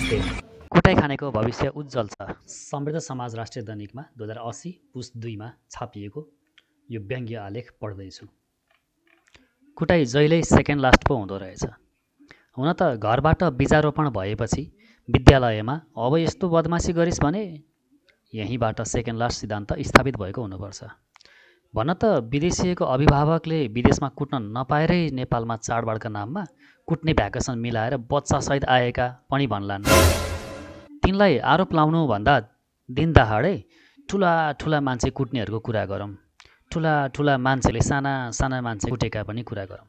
नमस्ते। कुटाई खानेको भविष्य उज्जवल छ। समृद्ध समाज राष्ट्रिय दैनिकमा 2080 पुस 2मा छापिएको यो व्यङ्ग्य आलेख पढ्दैछु। कुटाई जहिल्यै सेकेन्ड लास्ट पो हुँदो रहेछ। हुन त घरबाट बीजारोपण भएपछि विद्यालयमा अब यस्तो बदमासी गरिस् भने यहीँबाट सेकेन्ड लास्ट सिद्धान्त स्थापित भएको हुनुपर्छ। भन त विदेशीको अभिभावकले विदेशमा कुट्न नपाएरै नेपालमा चाडबाडका नाममा कुट्ने भ्याकेसन मिलाएर बच्चासहित आएका पनि भन्लान्। तिनलाई आरोप लाउनु भन्दा दिनदहाडै ठुला ठुला मान्छे कुट्नेहरूको कुरा गरौँ। ठुला ठुला मान्छेले साना साना मान्छे कुटेका पनि कुरा गरौँ।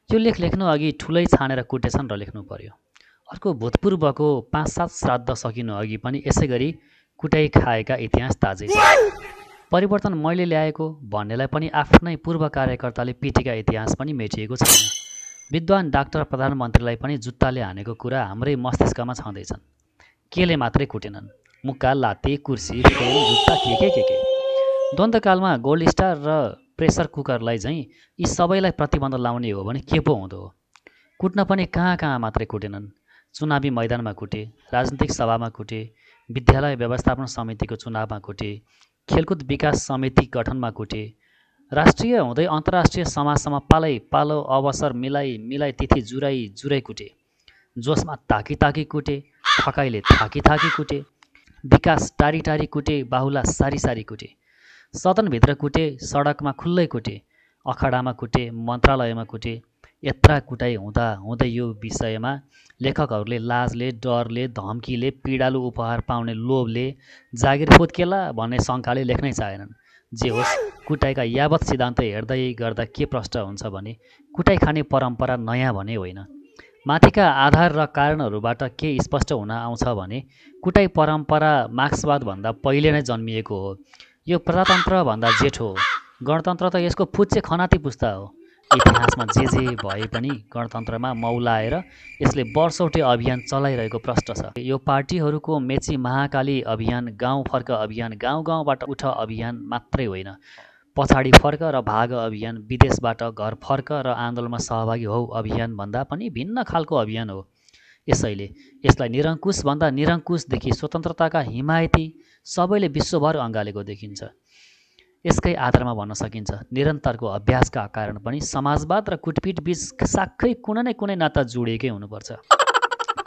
यो लेख लेख्नु अघि ठुलै छानेर कुटेछन् र लेख्नु पर्यो। अर्को भूतपूर्वको 5-7 श्राद्ध सकिनु अघि पनि यसै गरी कुटाई खाएका इतिहास ताजै छ। परिवर्तन मैले ल्याएको भन्नेलाई पनि आफ्नै पूर्व कार्यकर्ताले पिटेका इतिहास पनि मेटिएको छैन। विद्वान डाक्टर प्रधानमन्त्रीलाई पनि जुत्ताले हानेको कुरा हाम्रै मस्तिष्कमा छँदैछन्। केले मात्रै कुटेनन्, मुक्का, लात्ती, कुर्सी, फ्रेम, जुत्ता, के। द्वन्द्वकालमा गोल्ड स्टार र प्रेसर कुकरलाई चाहिँ यी सबैलाई प्रतिबन्ध लाउने हो भने के पो हुँदो हो। कुट्न पनि कहाँ मात्रै कुटेनन्। चुनावी मैदानमा कुटे, राजनीतिक सभामा कुटे, विद्यालय व्यवस्थापन समितिको चुनावमा कुटे, खेलकुद विकास समिति गठनमा कुटे, राष्ट्रिय हुँदै अन्तर्राष्ट्रिय समाजसम्म पालो अवसर मिलाई तिथि जुराई कुटे, जोसमा ताकी कुटे, थकाइले थाकी कुटे, विकास टारी कुटे, बाहुला सारी कुटे, सदनभित्र कुटे, सडकमा खुल्लै कुटे, अखडामा कुटे, मन्त्रालयमा कुटे। यत्रा कुटाइ हुँदै यो विषयमा लेखकहरूले लाजले, डरले, धम्कीले, पीडालु उपहार पाउने लोभले, जागिर फुत्केला भन्ने शङ्काले लेख्नै चाहेनन्। जे होस्, कुटाइका यावत सिद्धान्त हेर्दै गर्दा के प्रष्ट हुन्छ भने कुटाइ खाने परम्परा नयाँ भने होइन। माथिका आधार र कारणहरूबाट के स्पष्ट हुन आउँछ भने कुटाइ परम्परा मार्क्सवादभन्दा पहिले नै जन्मिएको हो। यो प्रजातन्त्रभन्दा जेठो हो। गणतन्त्र त यसको फुच्चे खनाती पुस्ता हो। इतिहासमा जे भए पनि गणतन्त्रमा मौलाएर यसले वर्षौटे अभियान चलाइरहेको प्रष्ट छ। यो पार्टीहरूको मेची महाकाली अभियान, गाउँ फर्क अभियान, गाउँबाट उठ अभियान मात्रै होइन, पछाडि फर्क र भाग अभियान, विदेशबाट घर फर्क र आन्दोलनमा सहभागी हौ अभियान भन्दा पनि भिन्न खालको अभियान हो। यसैले यसलाई निरङ्कुश भन्दा निरङ्कुशदेखि स्वतन्त्रताका हिमायती सबैले विश्वभर अँगालेको देखिन्छ। यसकै आधारमा भन्न सकिन्छ निरन्तरको अभ्यासका कारण पनि समाजवाद र कुटपिट बीच साक्कै कुनै न कुनै नाता जोडिएकै हुनुपर्छ।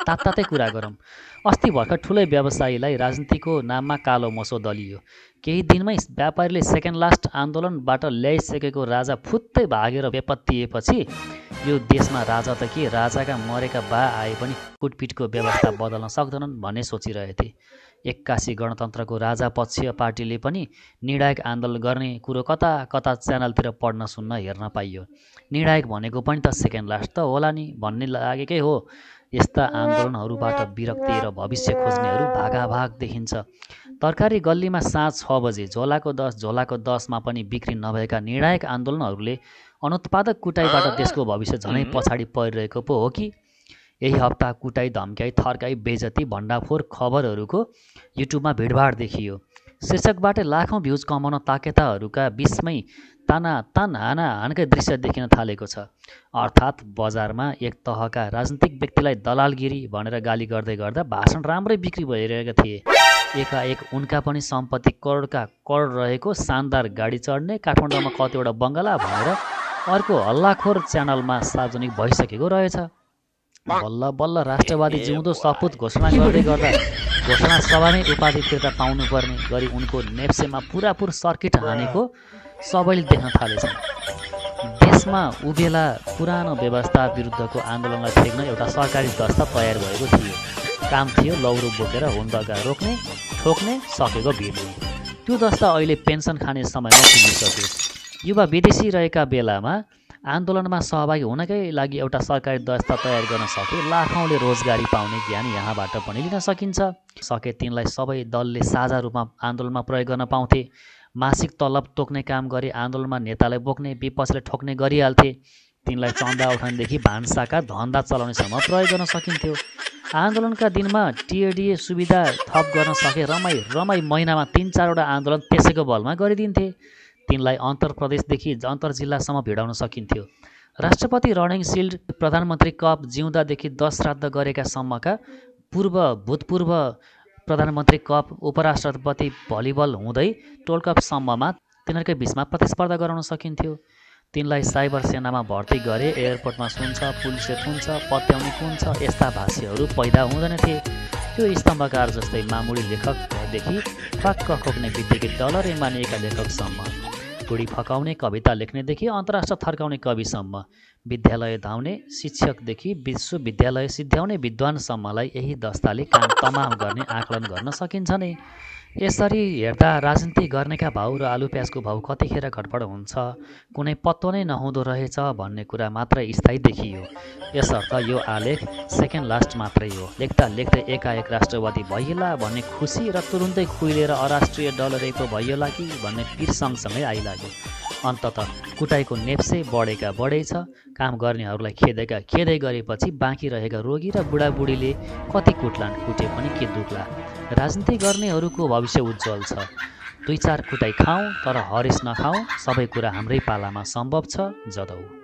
तात्तातै कुरा गरौँ। अस्ति भर्खर ठुलै व्यवसायीलाई राजनीतिको नाममा कालो मोसो दलियो। केही दिनमै व्यापारीले सेकेन्ड लास्ट आन्दोलनबाट ल्याइसकेको राजा फुत्तै भागेर बेपत्तिएपछि यो देशमा राजा त के, राजाका मरेका बा आए पनि कुटपिटको व्यवस्था बदल्न सक्दैनन् भन्ने सोचिरहेथे। 81 गणतन्त्रको राजा पक्षीय पार्टीले पनि निर्णायक आन्दोलन गर्ने कुरो कता च्यानलतिर पढ्न सुन्न हेर्न पाइयो। निर्णायक भनेको पनि त सेकेन्ड लास्ट त होला नि भन्ने लागेकै हो। यस्ता आन्दोलनहरूबाट विरक्ति र भविष्य खोज्नेहरू भागाभाग देखिन्छ। तरकारी गल्लीमा साँझ 6 बजे झोलाको 10मा पनि बिक्री नभएका निर्णायक आन्दोलनहरूले अनुत्पादक कुटाइबाट देशको भविष्य झनै पछाडि परिरहेको पो हो कि। यही हप्ता कुटाइ, धम्क्याइ, थर्काइ, बेइज्जती, भण्डाफोर खबरहरूको युट्युबमा भिडभाड देखियो। शीर्षकबाट लाखौँ भ्युज कमाउन ताकेताहरूका बीचमै हानकै दृश्य देखिन थालेको छ। अर्थात् बजारमा एक तहका राजनीतिक व्यक्तिलाई दलालगिरी भनेर गाली गर्दै गर्दा भाषण राम्रै बिक्री भइरहेका थिए। एकाएक उनका पनि सम्पत्ति करोडका करोड रहेको शानदार गाडी चढ्ने, काठमाडौँमा कतिवटा बङ्गला भनेर अर्को हल्लाखोर च्यानलमा सार्वजनिक भइसकेको रहेछ। बल्ल राष्ट्रवादी जिउँदो सपुत घोषणा गर्दै गर्दा घोषणा सभामै उपाधि फिर्ता पाउनुपर्ने गरी उनको नेप्सेमा पुरापुर सर्किट हानेको सबैले देख्न थालेछन्। देशमा उभेला पुरानो व्यवस्था विरुद्धको आन्दोलनलाई थेग्न एउटा सरकारी दस्ता तयार भएको थियो। काम थियो लौरो बोकेर हुन्दका रोक्ने, ठोक्ने, सकेको भिड्ने। त्यो दस्ता अहिले पेन्सन खाने समयमा पुगिसक्यो। युवा विदेशी रहेका बेलामा आन्दोलनमा सहभागी हुनकै लागि एउटा सरकारी दस्ता तयार गर्न सके लाखौँले रोजगारी पाउने ज्ञान यहाँबाट पनि लिन सकिन्छ। सके तिनलाई सबै दलले साझा रूपमा आन्दोलनमा प्रयोग गर्न पाउँथे। मासिक तलब तोक्ने काम गरे आन्दोलनमा नेतालाई बोक्ने, विपक्षले ठोक्ने गरिहाल्थे। तिनलाई चन्दा उठाउनेदेखि भान्साका धन्दा चलाउनेसम्म प्रयोग गर्न सकिन्थ्यो। आन्दोलनका दिनमा टिएडिए सुविधा थप गर्न सके रमाई महिनामा 3-4वटा आन्दोलन त्यसैको बलमा गरिदिन्थे। तिनलाई अन्तर प्रदेशदेखि अन्तर जिल्लासम्म भिडाउन सकिन्थ्यो। राष्ट्रपति रनिङ सिल्ड, प्रधानमन्त्री कप जिउँदादेखि 10 श्राद्ध गरेका सम्मका भूतपूर्व प्रधानमन्त्री कप उपराष्ट्रपति भलिबल हुँदै टोल कपसम्ममा तिनीहरूकै बिचमा प्रतिस्पर्धा गराउन सकिन्थ्यो। तिनलाई साइबर सेनामा भर्ती गरे, एयरपोर्टमा सुन्छ, पुलिसले थुन्छ, पत्याउने कुन्छ, यस्ता भाष्यहरू पैदा हुँदैन थिए। त्यो स्तम्भकार जस्तै मामुली लेखकदेखि पाक्क खोक्ने विद्यागीत डलरै मानिएका लेखकसम्म, बुढी फकाउने कविता लेख्नेदेखि अन्तर्राष्ट्र थर्काउने कविसम्म, विद्यालय धाउने शिक्षकदेखि विश्वविद्यालय सिद्ध्याउने विद्वानसम्मलाई यही दस्ताले काम तमाम गर्ने आकलन गर्न सकिन्छ नै। यसरी हेर्दा राजनीति गर्नेका भाउ र आलु प्याजको भाउ कतिखेर घटबड हुन्छ, कुनै पत्तो नै नहुँदो रहेछ भन्ने कुरा मात्र स्थायी देखियो। यसर्थ यो आलेख सेकेन्ड लास्ट मात्रै हो। लेख्दा लेख्दै एकाएक राष्ट्रवादी भइएला भन्ने खुसी र तुरुन्तै खुइलेर अराष्ट्रिय डलरै पो भइएला कि भन्ने पिर सँगसँगै आइलाग्यो। अन्ततः कुटाइको नेप्से बढेका बढै छ। काम गर्नेहरूलाई खेदै गरेपछि बाँकी रहेका रोगी र बुढाबुढीले कति कुट्लान्, कुटे पनि के दुख्ला। राजनीति गर्नेहरूको भविष्य उज्जवल छ। 2-4 कुटाइ खाउँ तर हरेस नखाउँ, सबै कुरा हाम्रै पालामा सम्भव छ। जदौ